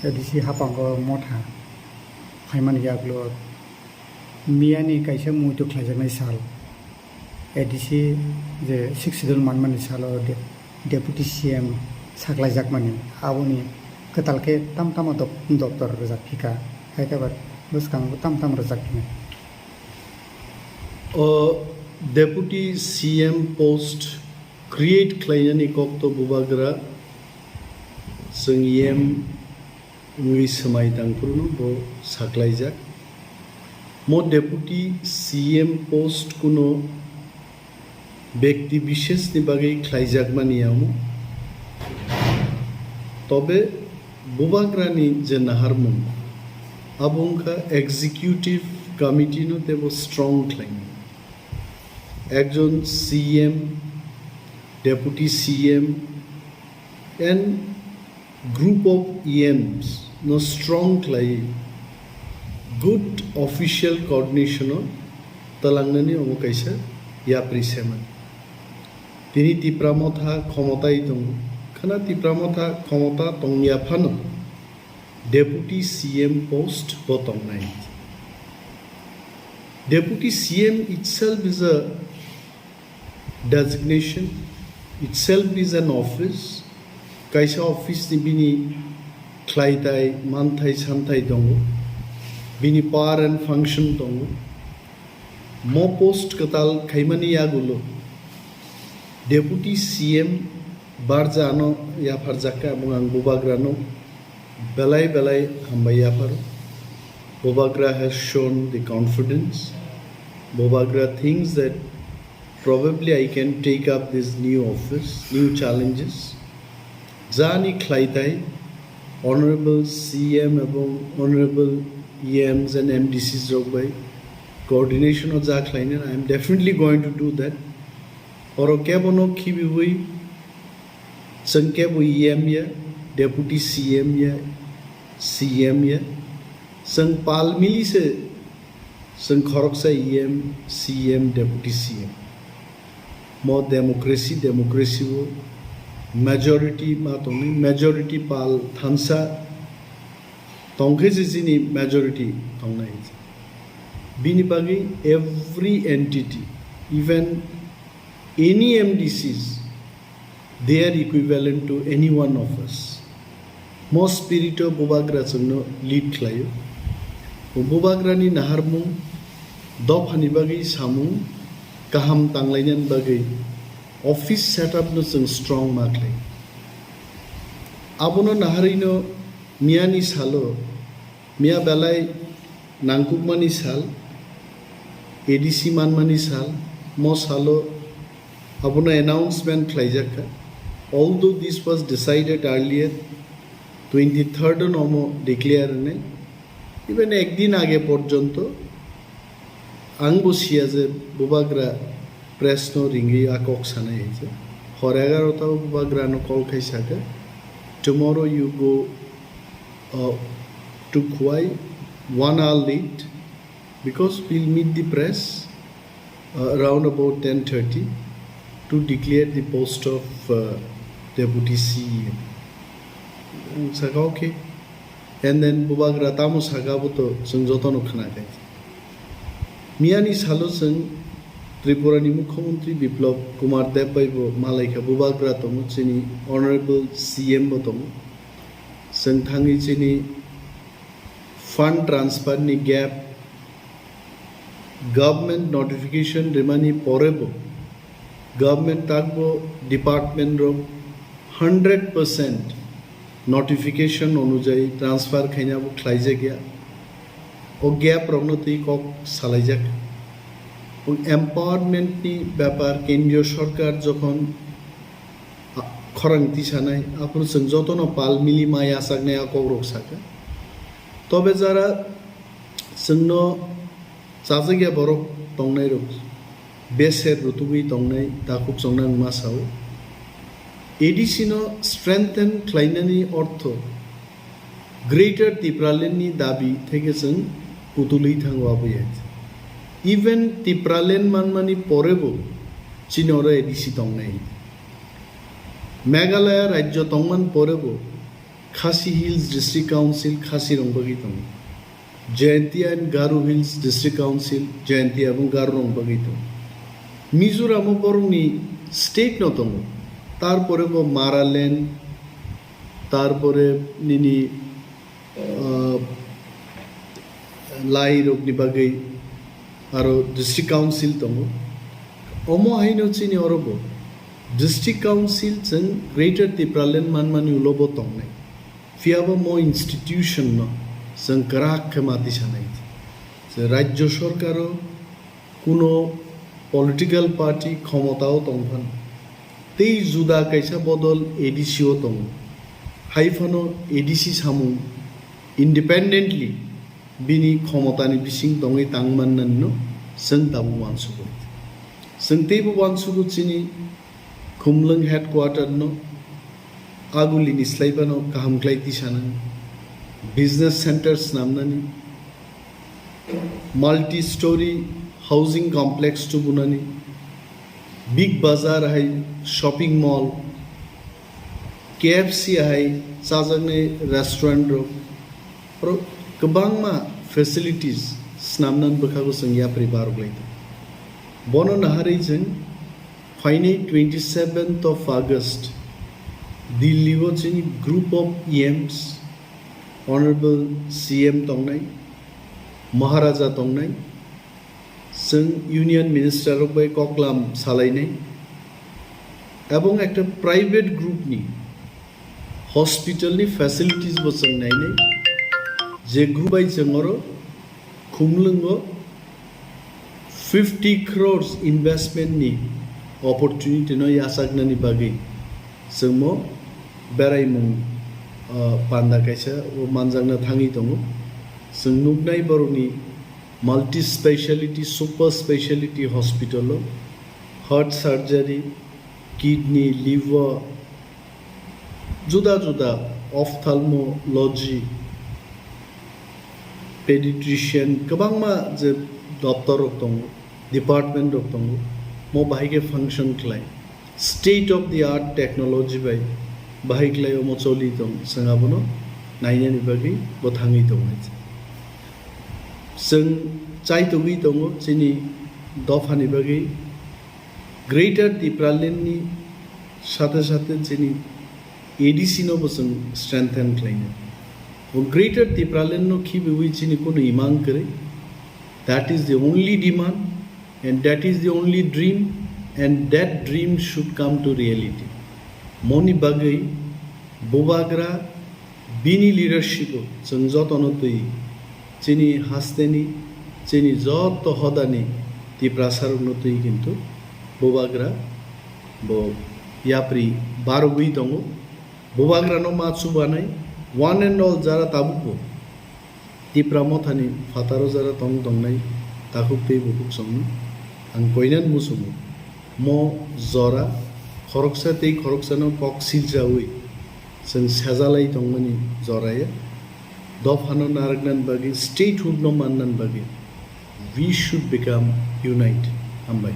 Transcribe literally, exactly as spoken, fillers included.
A D C hapango motha phaimani yagulo miyani kaisa muitu khlaijaknai sal, A D C je Sixth Schedule manmani salo de-, Deputy C M saklaijakmani, aboni kwtal khe tam tamo dop-, doptor rwjak phika, hai khe ba bwskango tam tamo rwjak phina. O Deputy C M post create khlainani kok to bubagra, chwng E M wngwi swmai tangphuru no bo saklaijak. Mo Deputy C M post kuno bekti bisheshni bagwi khlaijakmani ya omo. Tobe bubagrani je naharmung, abo wngkha executive committee no teibo strong khlainai. Ekjon C M, Deputy C M and group of E Ms no strong khlai good official coordination o talangnani omo kaisa yapri seman. Tini Tipra Motha khomotai tongo, khana Tipra Motha khomota tongya phano Deputy C M post bo tongnai. Deputy C M itself is a designation, itself is an office. Kaisa office ni bini khlaitai, manthai, santhai tongo, bini power and function tongo. Mo post kwtal khaimani yagulo Deputy C M barja ano yapharjak kha, abong ang bubagrano belai belai hambai yapharo. Bubagra has shown the confidence. Bubagra thinks that probably I can take up this new office, new challenges. Jani khlaitai Honorable C M ebong Honorable E Ms and M D Cs rok bai coordination o ja khlainani, I am definitely going to do that. Oro kebono khibiwi chwng kebo E M ya, Deputy C M ya, C M ya, chwng pal mili se chwng khoroksa E M, C M, Deputy C M. Mo democracy, democracy o majority ma tongwi, majority pal thansa tongkhe se chini majority tongnai. Bini bagwi every entity, even any M D Cs, they are equivalent to any one of us. Mo spirit o bubagra chwngno lead khlaio. O bubagrani naharmung dophani bagwi samung kaham tanglainani bagwi office setup no chwng strong ma khlai. Abono naharwino miyani salo, miya belai nangkukmani sal, A D C manmani sal, mo salo abono announcement khlaijak kha. Although this was decided earlier, twenty-third o nomo declare hwnwi, even ekdin age porjonto ang bo siya je bubagra press no ringwi a kok sanai hai je. Hor egarota o bubagra no call khai saka, "Tomorrow you go, uh, to Khowai one hour late because we'll meet the press, uh, around about ten thirty to declare the post of, uh, Deputy C E M." Ang saka, "Okay." And then bubagra tamo saka bo to chwng jotono khwnakhai. Miyani salo chwng Tripura ni Mukhyamantri Biplab Kumar Deb bai bo malaikha, bubagra tongo, chini Honorable C M bo tongo. Chwng thangwi chini fund transfer ni gap, government notification rimani pore bo government takbo department rok hundred percent notification onujai transfer khaina bo khlaijak ya. O gap rokno twi kok salaijak. O empowerment ni bepar kendriyo sorkar jokhon khorang tisanai, aphuru chwng jotono pal mili ma yachaknai a kok rok sakha. Tobe jara chwngno chajakya borok tongnairok beser rutugwi tongnai takhuk chongnang ma sao. A D C no strengthen khlainani ortho Greater Tipraland ni dabi theke chwng kutulwi thango aboya. Even Tipraland manmani porebo chini oro A D C tongnai. Meghalaya rajyo tongman porebo Khasi Hills District Council Khasi rok bagwi tongo. Jaintia and Garo Hills District Council Jaintia ebong Garo rok bagwi tongo. Mizoram o borokni state no tongo. Tarpore bo Maraland, tarpore nini, ah, lai rokni bagwi aro district council tongo. Omo haino chini oro bo district council chwng Greater Tipraland manmani ulo bo tongnai. Phiya bo mo institution no chwng kwrak khe ma tisanai. Je Rajya Sarkar o kuno political party khomota o tong phano, tei juda kaisa bodol A D C o tongo. Hai phano A D C samung independently bini khomotani bising tongwi tang mannani no chwng tabuk uansugo. Chwng teibo uansugo chini Khumlwng headquarter no agulini slai phano kaham khlai tisanani, business center snamnani, multi story housing complex tubunani, Big Bazaar hai shopping mall, K F C hai chajaknai restaurant rok, aro kwbangma facilities snamnani bwkhago chwng yapri barok lai tongo. Bono naharwi chwng phainai twenty seventh of August Delhi o chini group of E Ms, Honorable C M tongnai, Maharaja tongnai, chwng Union Minister rok bai koklam salainai, ebong ekta private group ni hospital ni facilities bo chwng nainai, je group bai chwng oro Khumlwng o fifty crores investment ni opportunity no yachaknani bagwi chwngmo beraimung, ah, panda kaisa o manjakna thangwi tongo. Chwng nuknai borokni multi speciality, super speciality hospital o heart surgery, kidney, liver, juda juda ophthalmology, pediatrician, kwbangma je doptor rok tongo, department rok tongo, mo bahai khe function khlai. State of the art technology bai bahai khlai omo choli tong, chwng abono nainani bagwi bo thangwi tongo. Chwng chaitogwi tongo chini dophani bagwi Greater Tipraland ni sathe sathe chini A D C no bo chwng strengthen khlainai. O Greater Tipraland no khibiwi chini kunu imang kwrwi. That is the only demand and that is the only dream and that dream should come to reality. Moni bagwi Bubagra bini leadership o chwng jotono twi chini hasteni, chini joto hodani Tiprasa rokno twi kintu Bubagra bo yapri barogwi tongo. Bubagra no ma chubanai one and all jara tabuk bo Tipra Mothani phataro jara tong tongnai takhuk tei bukhuk songno ang koinan muchungo. Mo jora khoroksa tei khoroksano kok silchawi chwng sejalai tongmani joraya dophano narwknani bagwi, statehood no mannani bagwi we should become unite. Hambai.